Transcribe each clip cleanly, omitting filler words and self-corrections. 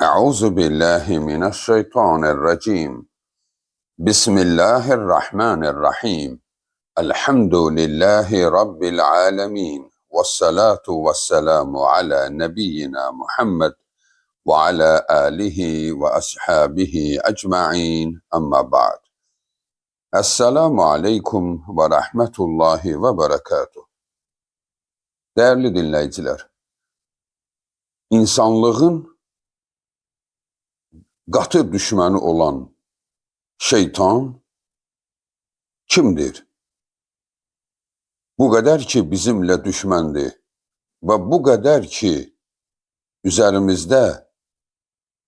Euzu billahi mineşşeytanirracim. Bismillahirrahmanirrahim. Elhamdülillahi rabbil alamin. Vessalatu vesselamu ala nebiyyina Muhammed ve ala alihi ve ashabihi ecmaîn. Amma ba'd. Esselamu aleyküm ve rahmetullahi ve berekatuh. Değerli dinleyiciler, insanlığın qatı düşməni olan şeytan kimdir? Bu qədər ki bizimlə düşməndir və bu qədər ki üzərimizdə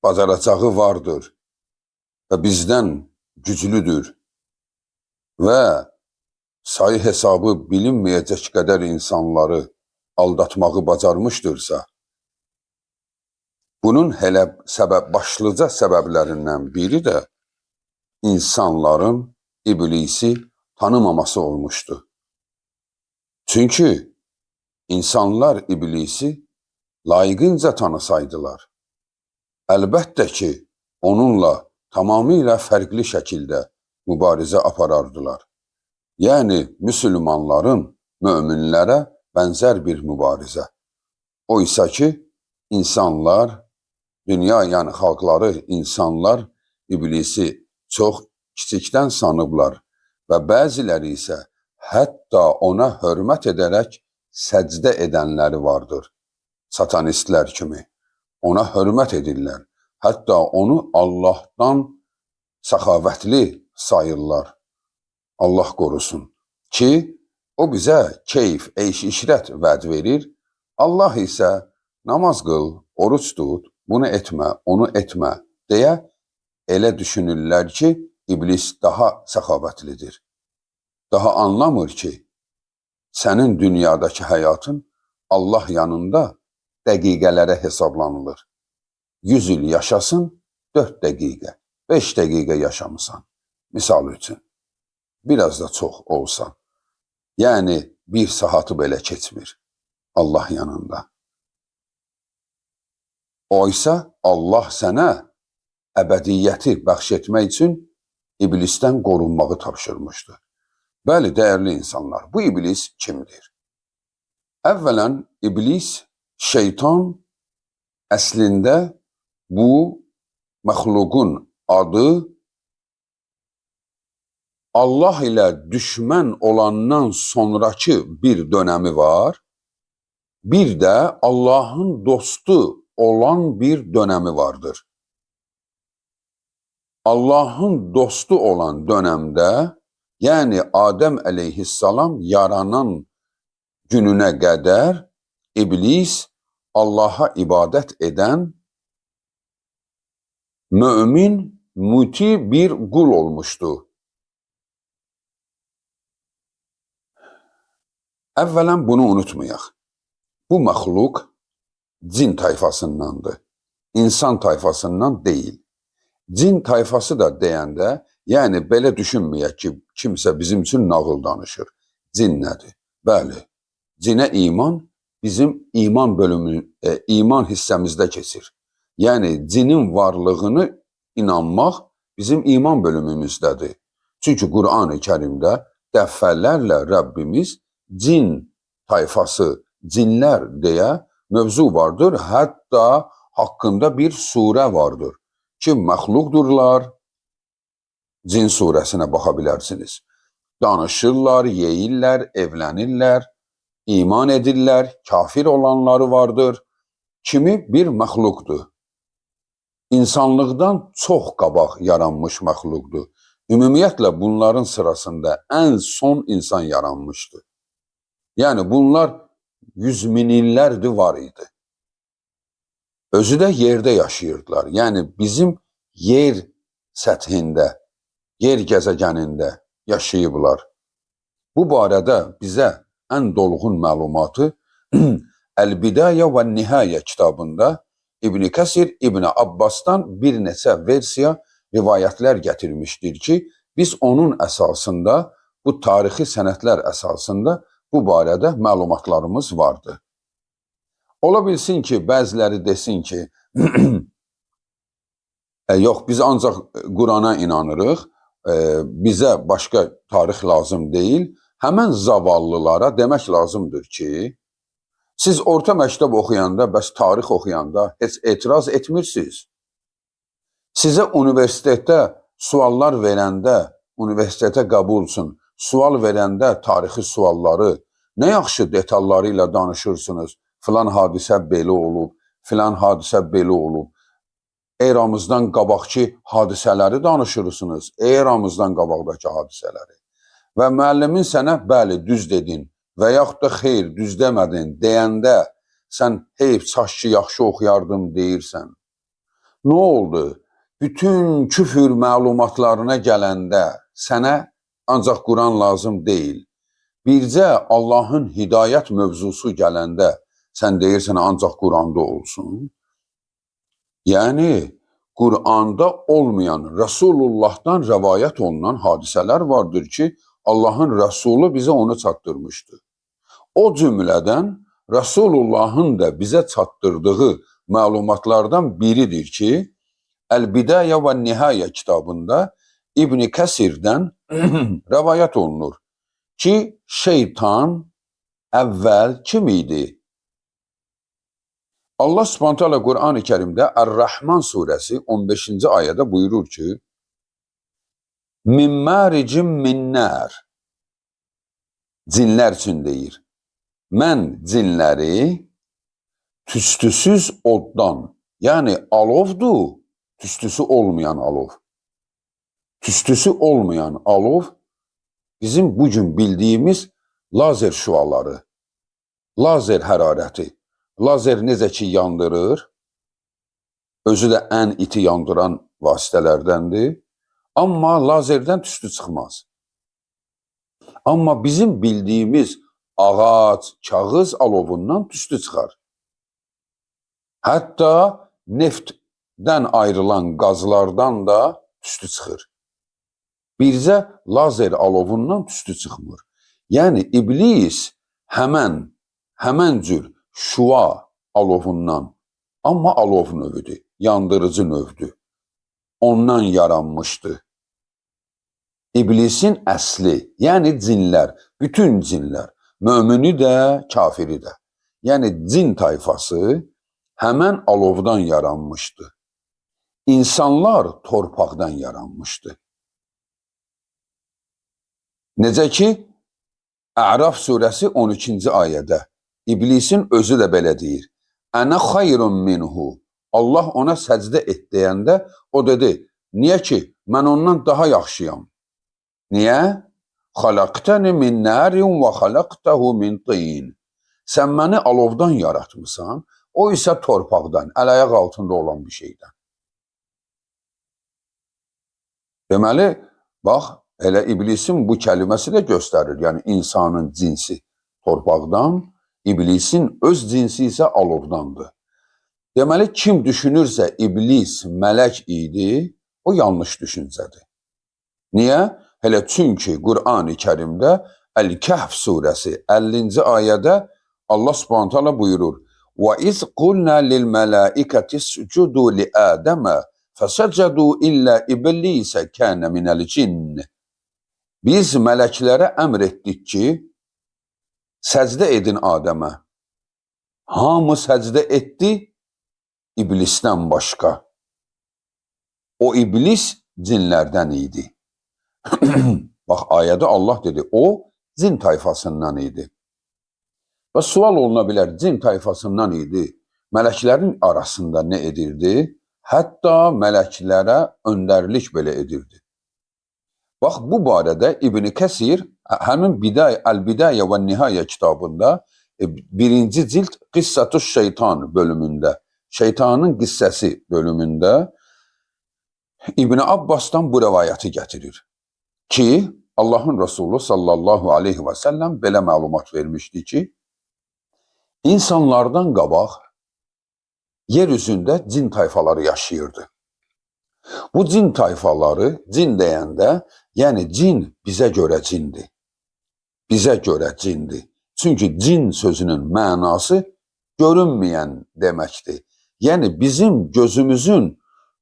bacaracağı vardır və bizdən güclüdür və sayı hesabı bilinməyəcək qədər insanları aldatmağı bacarmışdırsa, bunun elə başlıca səbəblərindən biri də insanların iblisi tanımaması olmuşdu. Çünki insanlar iblisi layiqincə tanısaydılar, əlbəttə ki, onunla tamamilə fərqli şəkildə mübarizə aparardılar. Yəni, müsəlmanların möminlərə bənzər bir mübarizə. Oysa ki, insanlar, dünya, yəni xalqları, insanlar iblisi çox kiçikdən sanıblar və bəziləri isə hətta ona hörmət edərək səcdə edənləri vardır. Satanistlər kimi. Ona hörmət edirlər. Hətta onu Allahdan səxavətli sayırlar. Allah qorusun ki, o bizə keyf, eyş, işrət vəd verir. Allah isə namaz qıl, oruç tut, bunu etmə, onu etmə deyə elə düşünürlər ki, iblis daha səxavətlidir. Daha anlamır ki, sənin dünyadakı həyatın Allah yanında dəqiqələrə hesablanılır. 100 il yaşasın, 4 dəqiqə, 5 dəqiqə yaşamısan. Misal üçün, biraz da çox olsa. Yəni, bir saatı belə keçmir Allah yanında. Oysa Allah sənə əbədiyyəti bəxş etmək üçün iblisdən qorunmağı tapşırmışdı. Bəli, dəyərli insanlar, bu iblis kimdir? Əvvələn, iblis, şeytan əslində bu məxluqun adı Allah ilə düşmən olandan sonrakı bir dönəmi var. Bir də Allahın dostu olan bir dönəmi vardır. Allahın dostu olan dönəmdə, yəni Adəm əleyhissalam yaranan gününə qədər iblis Allaha ibadət edən mömin, müti bir qul olmuşdu. Əvvələn bunu unutmayaq. Bu məxluq cin tayfasındandır. İnsan tayfasından deyil. Cin tayfası da deyəndə, yəni belə düşünməyək ki, kimsə bizim üçün nağıl danışır. Cin nədir? Bəli, cinə iman bizim iman bölümü, iman hissəmizdə keçir. Yəni cinin varlığını inanmaq bizim iman bölümümüzdədir. Çünki Qur'an-ı Kərimdə dəfələrlə Rəbbimiz cin tayfası, cinlər deyə mövzu vardır. Hətta haqqında bir surə vardır ki, məxluqdurlar. Cin surəsinə baxa bilərsiniz. Danışırlar, yeyirlər, evlənirlər, iman edirlər, kafir olanları vardır. Kimi bir məxluqdur. İnsanlıqdan çox qabaq yaranmış məxluqdur. Ümumiyyətlə, bunların sırasında ən son insan yaranmışdı. Yəni, bunlar yüz min illərdir var idi. Özü də yerdə yaşayırdılar. Yəni, bizim yer səthində, yer gəzəgənində yaşayıblar. Bu barədə bizə ən dolğun məlumatı Əl-Bidayə və Nihayə kitabında İbn Kəsir İbn Abbasdan bir neçə versiya rivayətlər gətirmişdir ki, biz onun əsasında, bu tarixi sənədlər əsasında bu barədə məlumatlarımız vardı. Ola bilsin ki, bəziləri desin ki, Yox, biz ancaq Qurana inanırıq, bizə başqa tarix lazım deyil. Həmən zavallılara demək lazımdır ki, siz orta məktəb oxuyanda, bəs tarix oxuyanda heç etiraz etmirsiniz. Sizə universitetdə suallar verəndə, universitetə qəbul üçün sual verəndə tarixi sualları nə yaxşı detalları ilə danışırsınız. Filan hadisə belə olub, filan hadisə belə olub. Eramızdan qabaqki hadisələri danışırsınız, eramızdan qabaqdakı hadisələri. Və müəllimin sənə bəli, düz dedin və yaxud da xeyr, düz demədin deyəndə sən heyf, çaş ki, yaxşı oxuyardım deyirsən. Nə oldu? Bütün küfür məlumatlarına gələndə sənə ancaq Quran lazım deyil. Bircə Allahın hidayət mövzusu gələndə sən deyirsən ancaq Quranda olsun. Yəni Quranda olmayan Rəsulullahdan rəvayət olunan hadisələr vardır ki, Allahın Rəsulu bizə onu çatdırmışdı. O cümlədən Rəsulullahın da bizə çatdırdığı məlumatlardan biridir ki, Əl-Bidayə və Nihayə kitabında İbn Kəsirdən rəvayət olunur ki, şeytan əvvəl kim idi? Allah Subhanahu taala Qur'an-ı Kerimdə Ər-Rəhman surəsi 15-ci ayədə buyurur ki: Min maricin min nar. Cinlər üçün deyir. Mən cinləri tüstüsüz oddan, yəni alovdur, tüstüsü olmayan alov. Tüstüsü olmayan alov bizim bugün bildiyimiz lazer şüaları, lazer hərarəti. Lazer necə ki yandırır, özü də ən iti yandıran vasitələrdəndir. Amma lazerdən tüstü çıxmaz. Amma bizim bildiyimiz ağac, kağız alovundan tüstü çıxar. Hətta neftdən ayrılan qazlardan da tüstü çıxır. Bircə lazer alovundan tüstü çıxmır. Yəni iblis həmən cür şua alovundan, amma alov növüdür, yandırıcı növdür. Ondan yaranmışdı. İblisin əsli, yəni cinlər, bütün cinlər, mömini də, kafiri də. Yəni cin tayfası həmən alovdan yaranmışdı. İnsanlar torpaqdan yaranmışdı. Necə ki, Əraf surəsi 12-ci ayədə İblisin özü də belə deyir. Ənə xayrun minhu. Allah ona səcdə et deyəndə o dedi, niyə ki, mən ondan daha yaxşıyam. Niyə? Xalaqtəni min narin və xalaqtahu min tin. Sən məni alovdan yaratmısan, o isə torpaqdan, əl-ayaq altında olan bir şeydən. Deməli, bax, elə iblisin bu kəlməsi də göstərir. Yəni, insanın cinsi torpaqdan, iblisin öz cinsi isə alovdandır. Deməli, kim düşünürsə iblis mələk idi, o yanlış düşüncədir. Niyə? Elə çünki Qur'an-ı Kərimdə Əl-Kəhf surəsi 50-ci ayədə Allah Subhanahu taala buyurur: "Və iz qulna lil mələikəti iscudu li Adəmə fəsəcədu illə iblisə kənə minəl cinn." Biz mələklərə əmr etdik ki, səcdə edin Adəmə. Hamı səcdə etdi, iblisdən başqa. O iblis cinlərdən idi. Bax, ayədə Allah dedi, o cin tayfasından idi. Və sual oluna bilər, cin tayfasından idi. Mələklərin arasında nə edirdi? Hətta mələklərə öndərlik belə edirdi. Bax, bu barədə İbn Kəsir həmin Bidayə, Əl-Bidayə və Nihayə kitabında birinci cild Qissatü Şeytan bölümündə, Şeytanın qissəsi bölümündə İbn Abbasdan bu rəvayəti gətirir ki, Allahın Resulü sallallahu aleyhi və səlləm belə məlumat vermişdi ki, insanlardan qabaq yer üzündə cin tayfaları yaşayırdı. Bu cin tayfaları, cin deyəndə, yəni cin bizə görə cindir. Bizə görə cindir. Çünki cin sözünün mənası görünməyən deməkdir. Yəni bizim gözümüzün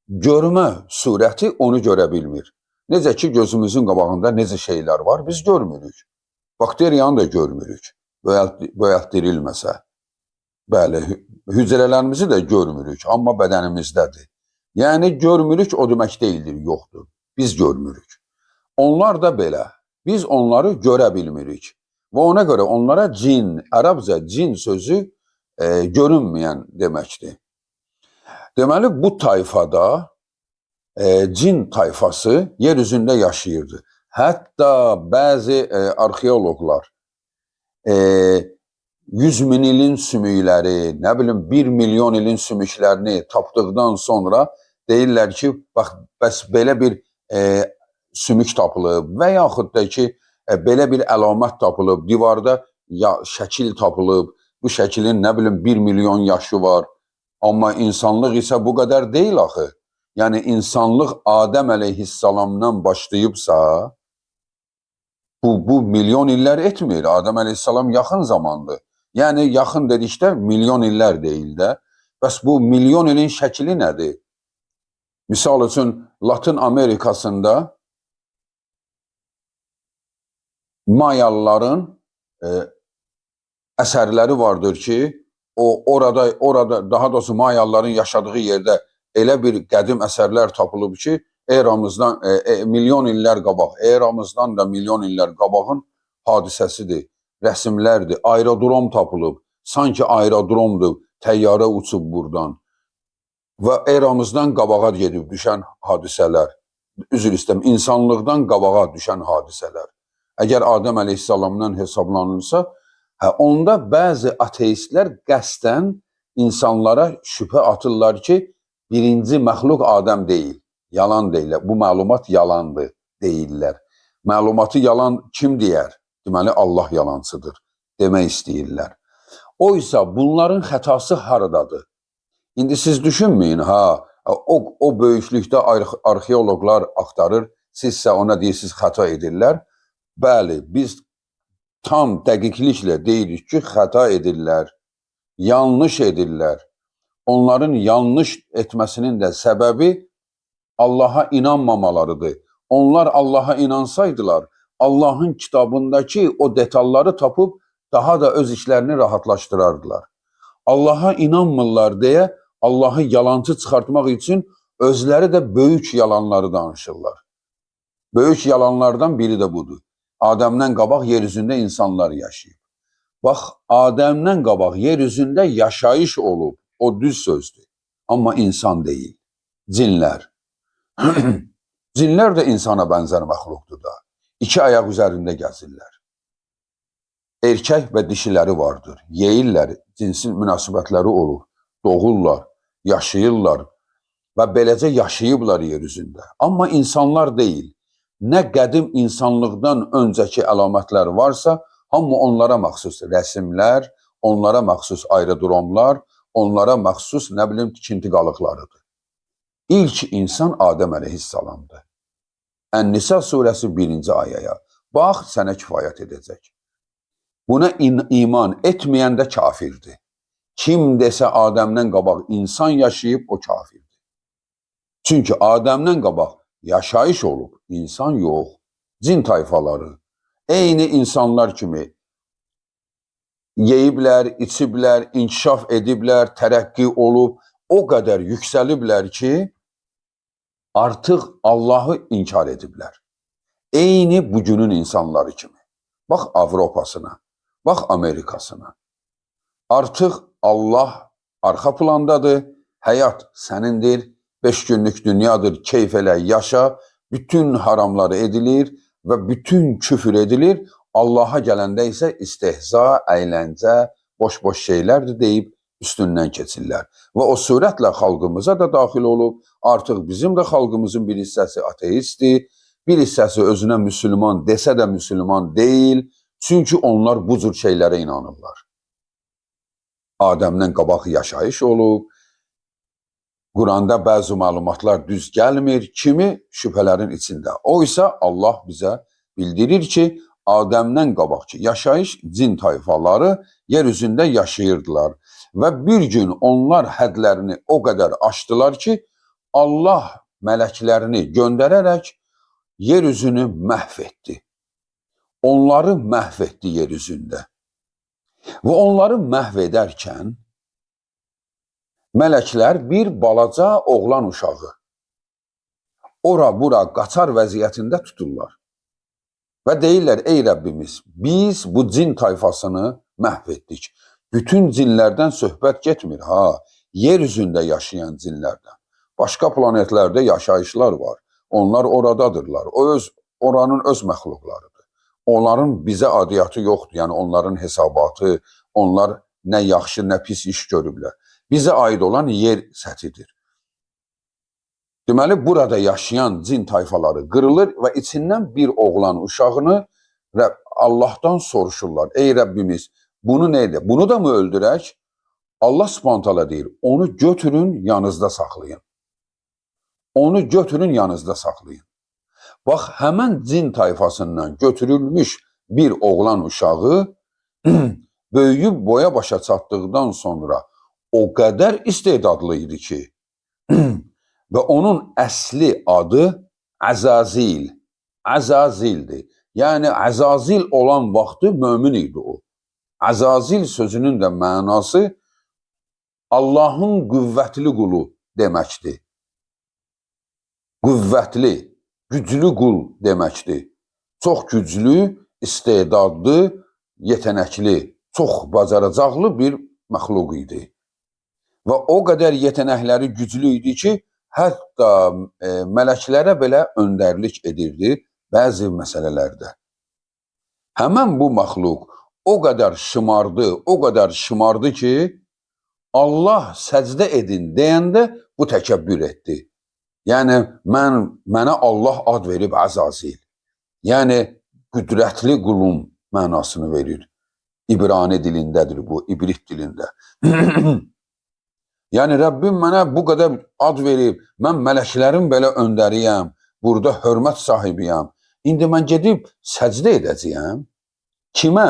Görmə surəti onu görə bilmir. Necə ki, gözümüzün qabağında necə şeylər var, biz görmürük. Bakteriyanı da görmürük, böyəltdirilməsə. Bəli, hücrələrimizi də görmürük, amma bədənimizdədir. Yəni, görmürük o demək deyildir, yoxdur. Biz görmürük. Onlar da belə. Biz onları görə bilmirik. Və ona görə onlara cin, ərəbcə cin sözü görünməyən deməkdir. Deməli, bu tayfada cin tayfası yer üzündə yaşayırdı. Hətta bəzi arxeoloqlar 100 min ilin sümükləri, nə bilim 1 milyon ilin sümüklərini tapdıqdan sonra deyirlər ki, bax, bəs belə bir sümük tapılıb və yaxud da ki, belə bir əlamət tapılıb, divarda ya şəkil tapılıb, bu şəklin nə bilim 1 milyon yaşı var. Amma insanlıq isə bu qədər deyil axı. Yəni insanlıq Adəm əleyhissalamdan başlayıbsa, bu milyon illər etmir. Adəm əleyhissalam yaxın zamandır. Yəni yaxın dedikdə milyon illər deyil də. Bəs bu milyon ilin şəkli nədir? Misal üçün Latın Amerikasında Mayalıların əsərləri vardır ki, o orada daha doğrusu Mayalıların yaşadığı yerdə elə bir qədim əsərlər tapılıb ki, eramızdan milyon illər qabaq, eramızdan da milyon illər qabağın hadisəsidir, rəsimlərdir. Aerodrom tapılıb, sanki aerodromdur, təyyarə uçub buradan və eramızdan qabağa gedib düşən hadisələr, üzr istəyirəm, insanlıqdan qabağa düşən hadisələr. Əgər Adəm əleyhissalamdan hesablanılsa, onda bəzi ateistlər qəsdən insanlara şübhə atırlar ki, birinci məxluq Adəm deyil, yalan deyirlər. Bu məlumat yalandır deyirlər. Məlumatı yalan kim deyər? Deməli, Allah yalancıdır demək istəyirlər. Oysa bunların xətası haradadır? İndi siz düşünməyin, ha, o böyüklükdə arxeoloqlar axtarır, sizsə ona deyirsiniz xəta edirlər. Bəli, biz tam dəqiqliklə deyirik ki, xəta edirlər, yanlış edirlər. Onların yanlış etməsinin də səbəbi Allaha inanmamalarıdır. Onlar Allaha inansaydılar, Allahın kitabındakı o detalları tapıb daha da öz işlərini rahatlaşdırardılar. Allaha inanmırlar deyə Allahı yalancı çıxartmaq üçün özləri də böyük yalanları danışırlar. Böyük yalanlardan biri də budur. Adəmdən qabaq yer üzündə insanlar yaşayıb. Bax, Adəmdən qabaq yer üzündə yaşayış olub. O düz sözdür. Amma insan deyil. Cinlər. Cinlər də insana bənzər məxluqdur da. İki ayaq üzərində gəzirlər. Erkək və dişiləri vardır. Yeyirlər, cinsi münasibətləri olur. Doğurlar, yaşayırlar və beləcə yaşayıblar yer üzündə. Amma insanlar deyil. Nə qədim insanlıqdan öncəki əlamətlər varsa, hamı onlara məxsus rəsimlər, onlara məxsus aerodromlar, onlara məxsus, nə bilim, tikinti qalıqlarıdır. İlk insan Adəm əleyhissalamdır. Ən-Nisa surəsi 1-ci ayəyə. Bax, sənə kifayət edəcək. Buna iman etməyən də kafirdir. Kim desə Adəmdən qabaq insan yaşayıb, o kafirdir. Çünki Adəmdən qabaq yaşayış olub, insan yox. Cin tayfaları eyni insanlar kimi yeyiblər, içiblər, inkişaf ediblər, tərəqqi olub, o qədər yüksəliblər ki, artıq Allahı inkar ediblər. Eyni bugünün insanları kimi. Bax Avropasına, bax Amerikasına. Artıq Allah arxa plandadır, həyat sənindir, 5 günlük dünyadır, keyf elə, yaşa, bütün haramlar edilir və bütün küfür edilir. Allaha gələndə isə istehza, əyləncə, boş-boş şeylərdir deyib üstündən keçirlər. Və o surətlə xalqımıza da daxil olub, artıq bizim də xalqımızın bir hissəsi ateistdir, bir hissəsi özünə müsəlman desə də müsəlman deyil, çünki onlar bu cür şeylərə inanırlar. Adəmdən qabaq yaşayış olub, Quranda bəzi məlumatlar düz gəlmir, kimi şübhələrin içində. Oysa Allah bizə bildirir ki, Adəmdən qabaqki yaşayış cin tayfaları yer üzündə yaşayırdılar. Və bir gün onlar hədlərini o qədər aşdılar ki, Allah mələklərini göndərərək yer üzünü məhv etdi. Onları məhv etdi yer üzündə. Və onları məhv edərkən mələklər bir balaca oğlan uşağı ora bura qaçar vəziyyətində tuturlar. Və deyirlər, ey Rəbbimiz, biz bu cin tayfasını məhv etdik. Bütün cinlərdən söhbət getmir, ha, yer üzündə yaşayan cinlərdən. Başqa planetlərdə yaşayışlar var. Onlar oradadırlar. O öz oranın öz məxluqlarıdır. Onların bizə adiyyatı yoxdur. Yəni onların hesabatı, onlar nə yaxşı, nə pis iş görüblər. Bizə aid olan yer səthidir. Deməli, burada yaşayan cin tayfaları qırılır və içindən bir oğlan uşağını Allahdan soruşurlar. Ey Rəbbimiz, bunu nə edə? Bunu da mı öldürək? Allah Subhanahu taala deyir, onu götürün, yanınızda saxlayın. Onu götürün, yanınızda saxlayın. Bax, həmən cin tayfasından götürülmüş bir oğlan uşağı böyüyüb boya başa çatdıqdan sonra o qədər istedadlı idi ki, və onun əsli adı Əzazil. Əzazildir. Yəni Əzazil olan vaxtı mömin idi o. Əzazil sözünün də mənası Allahın qüvvətli qulu deməkdir. Qüvvətli, güclü qul deməkdir. Çox güclü, istedadlı, yetenəkli, çox bacaracaqlı bir məxluq idi. Və o qədər yetenəkləri güclü idi ki, hətta mələklərə belə öndərlik edirdi bəzi məsələlərdə. Həmən bu məxluq o qədər şımardı, o qədər şımardı ki, Allah səcdə edin deyəndə bu təkəbbür etdi. Yəni mənə Allah ad verib Əzazil. Yəni qüdrətli qulum mənasını verir. İbrani dilindədir bu, İbrit dilində. Yəni Rəbbim mənə bu qədər ad verib, mən mələklərin belə öndəriyəm, burada hörmət sahibiyəm. İndi mən gedib səcdə edəcəyəm. Kimə?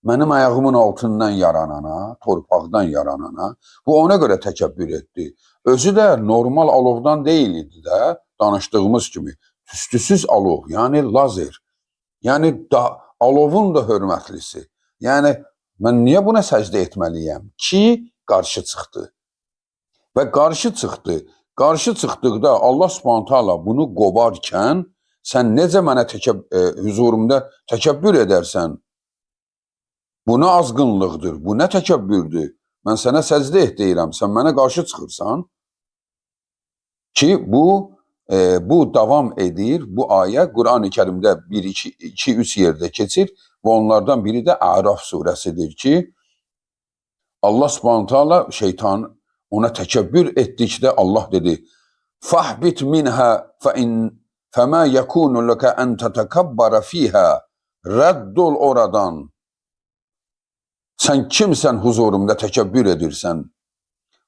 Mənim ayağımın altından yaranana, torpaqdan yaranana. Bu ona görə təkəbbür etdi. Özü də normal alovdan deyil idi də, danışdığımız kimi. Tüstüsüz alov, yəni lazer. Yəni da, alovun da hörmətlisi. Yəni mən niyə buna səcdə etməliyəm ki, qarşı çıxdı. Və qarşı çıxdı. Qarşı çıxdıqda Allah Subhanahu taala bunu qovarkən sən necə mənə hüzurumda təkəbbür edərsən? Bu nə azğınlıqdır, bu nə təkəbbürdür? Mən sənə səcdə et deyirəm, sən mənə qarşı çıxırsan. Ki bu davam edir. Bu ayə Qurani Kərimdə 1 2 2 3 yerdə keçir və onlardan biri də Əraf surəsidir ki, Allah Subhanahu taala şeytan ona təkəbbür etdikdə Allah dedi: "Fahbit minha fe in fema yekunu leke en tetekabbara fiha." Rədd ol oradan. Sən kimsən huzurumda təkəbbür edirsən?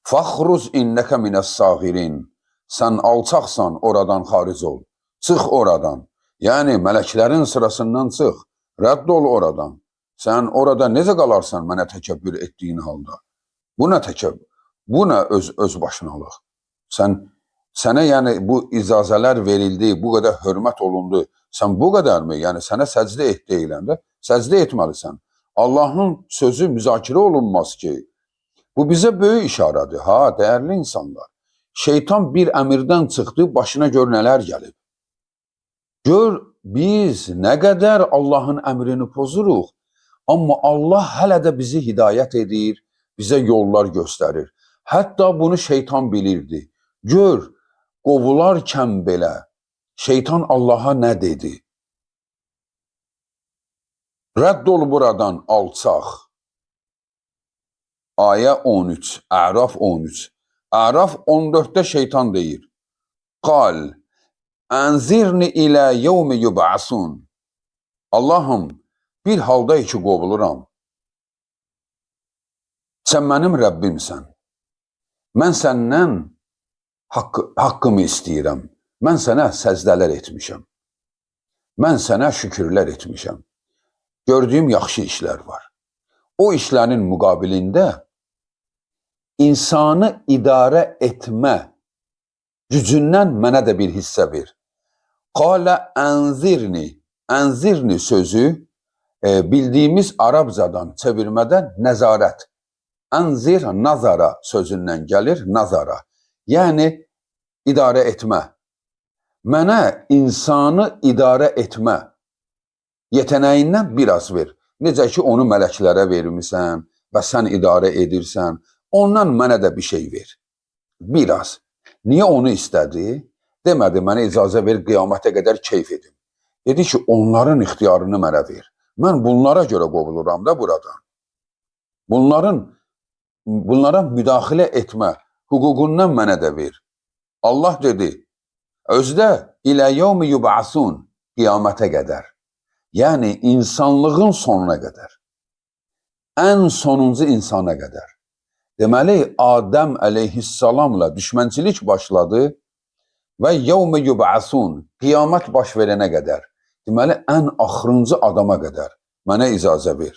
Faxruz innəkə minəs-sagirin. Sən alçaqsan, oradan xaric ol. Çıx oradan. Yəni mələklərin sırasından çıx. Rədd ol oradan. Sən orada necə qalarsan mənə təkəbbür etdiyin halda? Bu nə təkəbbür? Bu nə öz başınalıq? Sənə yəni bu icazələr verildi, bu qədər hörmət olundu. Sən bu qədərmi? Yəni sənə səcdə et deyiləndə səcdə etməlisən. Allahın sözü müzakirə olunmaz ki. Bu bizə böyük işarədir. Ha, dəyərli insanlar. Şeytan bir əmirdən çıxdı, başına gör nələr gəlib. Gör biz nə qədər Allahın əmrini pozuruq, amma Allah hələ də bizi hidayət edir, bizə yollar göstərir. Hətta bunu şeytan bilirdi. Gör, qovularkən belə şeytan Allaha nə dedi? Rədd ol buradan alçaq. Ayə 13, Əraf 13. Əraf 14-də şeytan deyir. Qal, ənzirni ilə yevmi yub'asun. Allahım, bir halda ki qovuluram. Sən mənim Rəbbimsən. Mən səndən haqqımı istəyirəm. Mən sənə səcdələr etmişəm. Mən sənə şükürlər etmişəm. Gördüyüm yaxşı işlər var. O işlərin müqabilində insanı idarə etmə Gücündən mənə də bir hissə ver. Qalə ənzirni. Ənzirni sözü bildiyimiz Arabcadan çevirmədən nəzarət. Ənzir nazara sözündən gəlir, nazara. Yəni idarə etmə. Mənə insanı idarə etmə yetənəyindən biraz ver. Necə ki onu mələklərə vermisən və sən idarə edirsən, ondan mənə də bir şey ver. Biraz. Niyə onu istədi? Demədi, mənə icazə ver, qiyamətə qədər keyf edim. Dedi ki, onların ixtiyarını mənə ver. Mən bunlara görə qovuluram da buradan. Bunlara müdaxilə etmə hüququndan mənə də ver. Allah dedi, özü də ilə yevmi yub'asun, qiyamətə qədər. Yəni insanlığın sonuna qədər. Ən sonuncu insana qədər. Deməli, Adəm əleyhissalamla düşmənçilik başladı və yevmi yub'asun, qiyamət baş verənə qədər. Deməli, ən axırıncı adama qədər mənə icazə ver.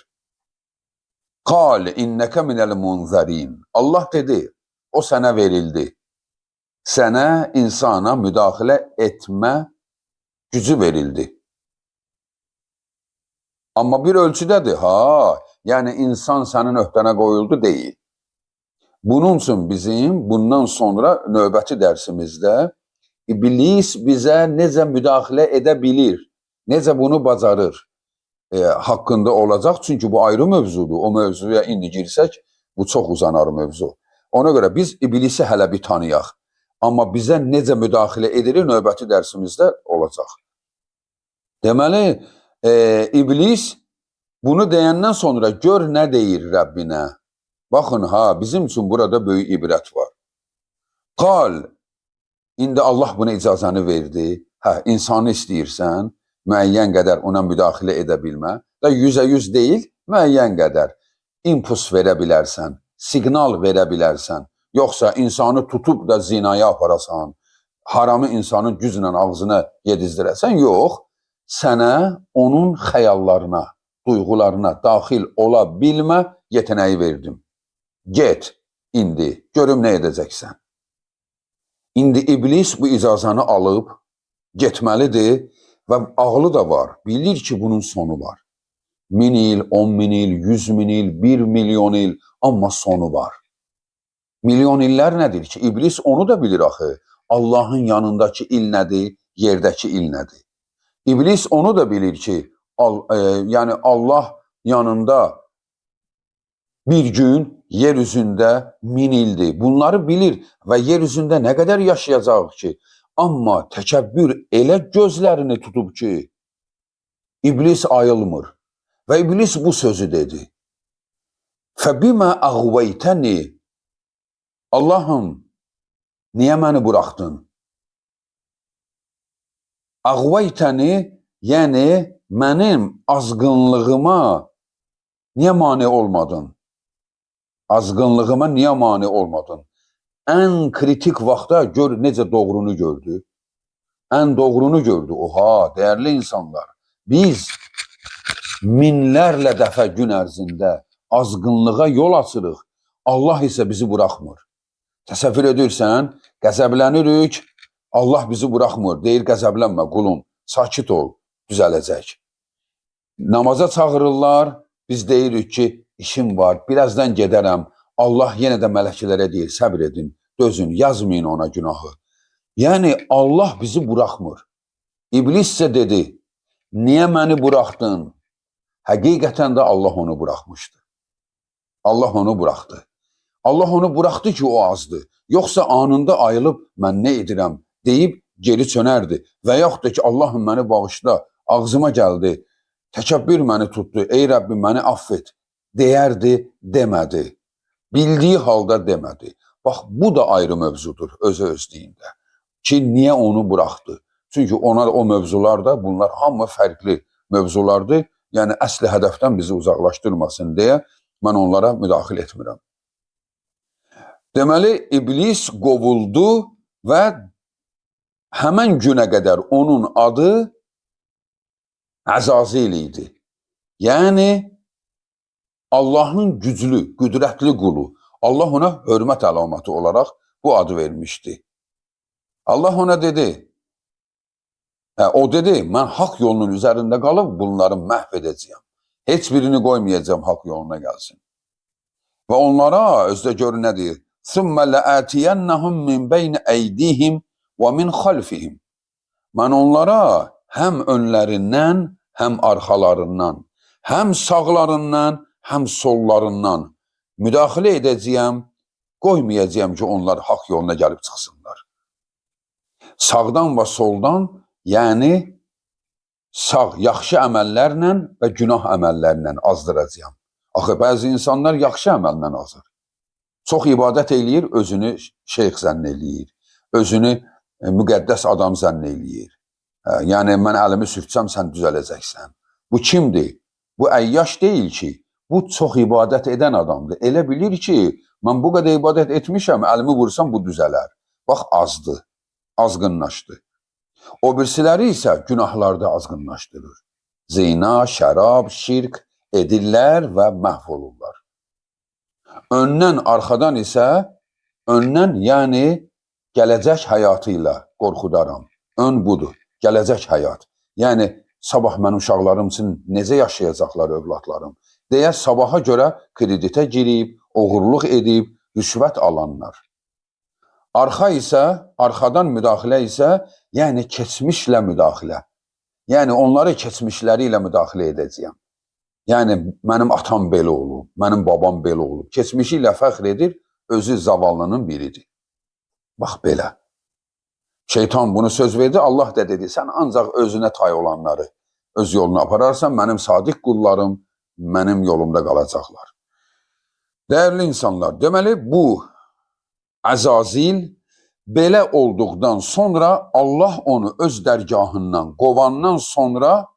Qal innəkə minəl munzərin. Allah dedi, o sənə verildi. Sənə, insana müdaxilə etmə gücü verildi. Amma bir ölçüdədir, ha. Yəni insan sənin öhdənə qoyuldu deyil. Bunun üçün bizim bundan sonra növbəti dərsimizdə iblis bizə necə müdaxilə edə bilir, necə bunu bacarır haqqında olacaq. Çünki bu ayrı mövzudur. O mövzuya indi girsək, bu çox uzanar mövzu. Ona görə biz iblisi hələ bir tanıyaq. Amma bizə necə müdaxilə edilir növbəti dərsimizdə olacaq. Deməli, iblis bunu deyəndən sonra gör nə deyir Rəbbinə. Baxın ha, bizim üçün burada böyük ibrət var. Qal, indi Allah buna icazəni verdi. Hə, insanı istəyirsən, müəyyən qədər ona müdaxilə edə bilmə. Da 100% deyil, müəyyən qədər impuls verə bilərsən, siqnal verə bilərsən. Yoxsa insanı tutub da zinaya aparasan, haramı insanın güclə ağzına yedizdirəsən, yox, sənə onun xəyallarına, duyğularına daxil ola bilmə yetənəyi verdim. Get indi, görüm nə edəcəksən. İndi iblis bu icazanı alıb getməlidir və ağlı da var. Bilir ki, bunun sonu var. 1000 il, 10.000 il, 100.000 il, 1 milyon il, amma sonu var. Milyon illər nədir ki? İblis onu da bilir axı. Allahın yanındakı il nədir, yerdəki il nədir? İblis onu da bilir ki, yəni Allah yanında bir gün yer üzündə 1000 ildir. Bunları bilir və yer üzündə nə qədər yaşayacaq ki? Amma təkəbbür elə gözlərini tutub ki, iblis ayılmır. Və iblis bu sözü dedi. Fəbimə əğveytəni. Allahım, niyə məni buraxdın? Əğveytəni, yəni mənim azğınlığıma niyə mane olmadın? Azğınlığıma niyə mane olmadın? Ən kritik vaxtda gör necə doğrunu gördü. Ən doğrunu gördü. Oha, dəyərli insanlar. Biz minlərlə dəfə gün ərzində azğınlığa yol açırıq. Allah isə bizi buraxmır. Təsəvvür edirsən, qəzəblənirik, Allah bizi buraxmır. Deyir, qəzəblənmə qulum, sakit ol, düzələcək. Namaza çağırırlar, biz deyirik ki, işim var, birazdan gedərəm. Allah yenə də mələklərə deyir, səbr edin, dözün, yazmayın ona günahı. Yəni Allah bizi buraxmır. İblis isə dedi, niyə məni buraxdın? Həqiqətən də Allah onu buraxmışdı. Allah onu buraxdı. Allah onu buraxdı ki, o azdı. Yoxsa anında ayılıb, mən nə edirəm deyib geri çönərdi. Və yaxud da ki, Allahım məni bağışla, ağzıma gəldi, təkəbbür məni tutdu, ey Rəbbim məni affet deyərdi, demədi. Bildiyi halda demədi. Bax, bu da ayrı mövzudur özü özlüyündə. Ki, niyə onu buraxdı? Çünki ona o mövzular da, bunlar hamı fərqli mövzulardır. Yəni, əsli hədəfdən bizi uzaqlaşdırmasın deyə mən onlara müdaxilə etmirəm. Deməli, iblis qovuldu və həmən günə qədər onun adı Əzazil idi. Yəni, Allahın güclü, qüdrətli qulu. Allah ona hörmət əlaməti olaraq bu adı vermişdi. Allah ona dedi, o dedi, mən haqq yolunun üzərində qalıb bunları məhv edəcəyəm. Heç birini qoymayacağam haqq yoluna gəlsin. Və onlara özdə gör nə deyir? ثُمَّ لَآتِيَنَّهُمْ مِنْ بَيْنِ أَيْدِيهِمْ وَمِنْ خَلْفِهِمْ. Mən onlara həm önlərindən, həm arxalarından, həm sağlarından, həm sollarından müdaxilə edəcəyəm, qoymayacağam ki, onlar haqq yoluna gəlib çıxsınlar. Sağdan və soldan, yəni sağ, yaxşı əməllərlə və günah əməllərlə azdıracağam. Axı, bəzi insanlar yaxşı əməllə azır. Çox ibadət eləyir, özünü şeyx zənn eləyir. Özünü müqəddəs adam zənn eləyir. Yəni, mən əlimi sürtsəm, sən düzələcəksən. Bu kimdir? Bu əyyaş deyil ki, bu çox ibadət edən adamdır. Elə bilir ki, mən bu qədər ibadət etmişəm, əlimi vursam bu düzələr. Bax, azdı, azğınlaşdı. O birisiləri isə günahlarda azğınlaşdırır. Zina, şərab, şirk edirlər və məhv olurlar. Öndən, arxadan isə, öndən yəni gələcək həyatı ilə qorxudaram. Ön budur, gələcək həyat. Yəni, sabah mənim uşaqlarım üçün necə yaşayacaqlar övladlarım deyə sabaha görə kreditə girib, oğurluq edib, rüşvət alanlar. Arxa isə, arxadan müdaxilə isə, yəni keçmişlə müdaxilə. Yəni onları keçmişləri ilə müdaxilə edəcəyəm. Yəni mənim atam belə olub, mənim babam belə olub. Keçmişi ilə fəxr edir, özü zavallının biridir. Bax belə. Şeytan bunu söz verdi, Allah da dedi, sən ancaq özünə tay olanları öz yoluna apararsan, mənim sadiq qullarım mənim yolumda qalacaqlar. Dəyərli insanlar, deməli bu Əzazil belə olduqdan sonra Allah onu öz dərgahından qovandan sonra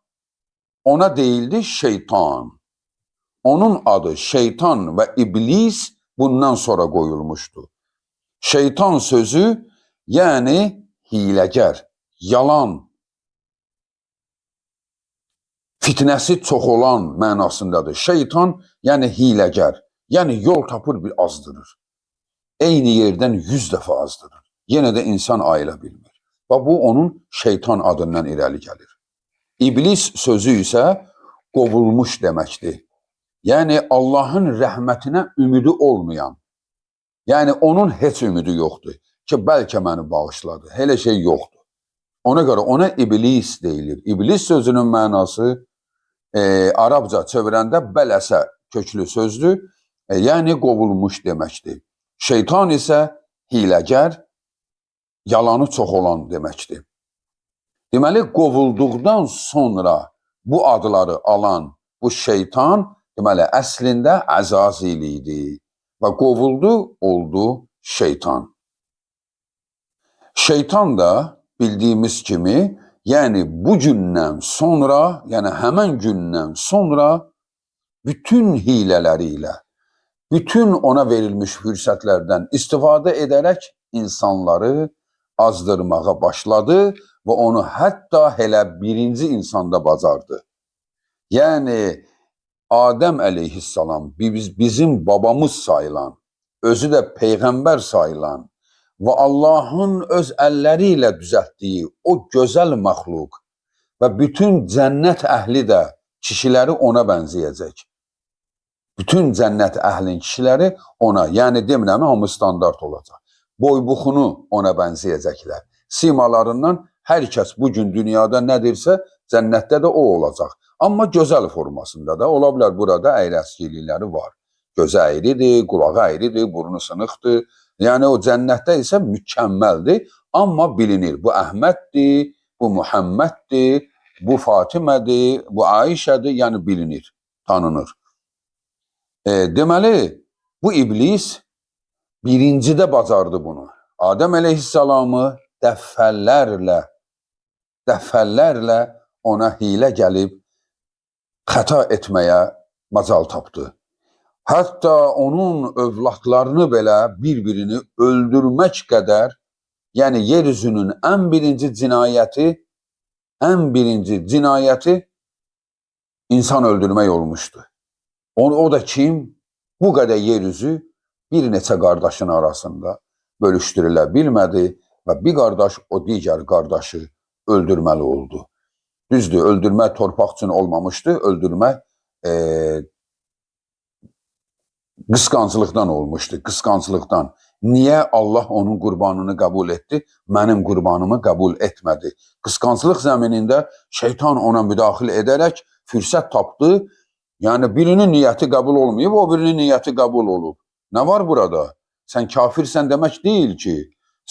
ona deyildi şeytan. Onun adı şeytan və iblis bundan sonra qoyulmuşdu. Şeytan sözü yəni hiləgər, yalan, fitnəsi çox olan mənasındadır. Şeytan yəni hiləgər, yəni yol tapır bir azdırır. Eyni yerdən 100 dəfə azdırır. Yenə də insan ayıla bilmir. Və bu onun şeytan adından irəli gəlir. İblis sözü isə qovulmuş deməkdir. Yəni Allahın rəhmətinə ümidi olmayan, yəni onun heç ümidi yoxdur ki, bəlkə məni bağışladı. Elə şey yoxdur. Ona görə ona iblis deyilir. İblis sözünün mənası Arabca çevirəndə bələsə köklü sözdür. Yəni qovulmuş deməkdir. Şeytan isə hiləgər, yalanı çox olan deməkdir. Deməli, qovulduqdan sonra bu adları alan bu şeytan, deməli, əslində Əzazil idi və qovuldu, oldu şeytan. Şeytan da bildiyimiz kimi, yəni bu gündən sonra, yəni həmən gündən sonra bütün hilələri ilə, bütün ona verilmiş fürsətlərdən istifadə edərək insanları azdırmağa başladı və onu hətta elə birinci insanda bacardı. Yəni Adəm əleyhissalam bizim babamız sayılan, özü də peyğəmbər sayılan və Allahın öz əlləri ilə düzəltdiyi o gözəl məxluq və bütün cənnət əhli də kişiləri ona bənzəyəcək. Bütün cənnət əhlinin kişiləri ona, yəni demirəm, hamı standart olacaq. Boy-buxunu ona bənzəyəcəklər. Simalarından hər kəs bu gün dünyada nədirsə, cənnətdə də o olacaq. Amma gözəl formasında da ola bilər, burada əyri-əskilikləri var. Gözü əyridir, qulağı əyridir, burnu sınıqdır. Yəni o cənnətdə isə mükəmməldir, amma bilinir. Bu Əhməddir, bu Muhamməddir, bu Fatimədir, bu Ayşədir, yəni bilinir, tanınır. Deməli, bu iblis birincidə bacardı bunu. Adəm əleyhissalamı dəfələrlə ona hilə gəlib xəta etməyə macal tapdı. Hətta onun övladlarını belə bir-birini öldürmək qədər, yəni yer üzünün ən birinci cinayəti insan öldürmək olmuşdu. O da kim? Bu qədər yer üzü bir neçə qardaşın arasında bölüşdürülə bilmədi və bir qardaş o digər qardaşı öldürməli oldu. Düzdür, öldürmə torpaq üçün olmamışdı, öldürmə qısqanclıqdan olmuşdu, qısqanclıqdan. Niyə Allah onun qurbanını qəbul etdi, mənim qurbanımı qəbul etmədi? Qısqanclıq zəminində şeytan ona müdaxilə edərək fürsət tapdı. Yəni birinin niyyəti qəbul olmayıb, o birinin niyyəti qəbul olub. Nə var burada? Sən kafirsən demək deyil ki,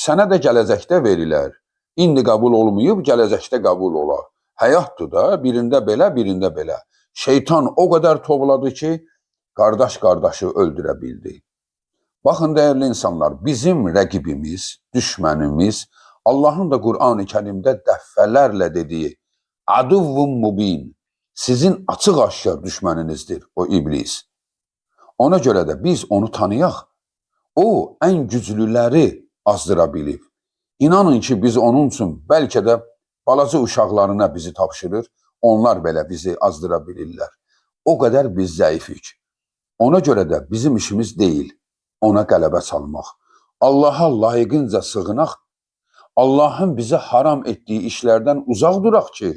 sənə də gələcəkdə verilər. İndi qəbul olmayıb, gələcəkdə qəbul olar. Həyatdır da, birində belə, birində belə. Şeytan o qədər tovladı ki, qardaş qardaşı öldürə bildi. Baxın dəyərli insanlar, bizim rəqibimiz, düşmənimiz, Allahın da Qur'an-ı Kərimdə dəfələrlə dediyi aduvvun mubin, sizin açıq-aşkar düşməninizdir o iblis. Ona görə də biz onu tanıyaq. O ən güclüləri azdıra bilib. İnanın ki, biz onun üçün bəlkə də balaca uşaqlarına bizi tapşırır, onlar belə bizi azdıra bilirlər. O qədər biz zəifik. Ona görə də bizim işimiz deyil ona qələbə çalmaq. Allaha layiqincə sığınaq, Allahın bizə haram etdiyi işlərdən uzaq duraq ki,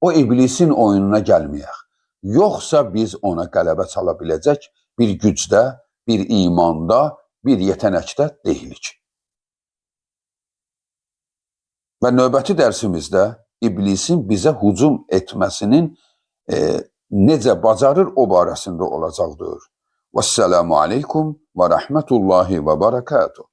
o iblisin oyununa gəlməyək. Yoxsa biz ona qələbə çala biləcək bir gücdə, bir imanda, bir yetənəkdə deyilik. Və növbəti dərsimizdə iblisin bizə hücum etməsinin necə bacarır o barəsində olacaqdır. Vəssalamu aleykum və rəhmətullahi və barakatuh.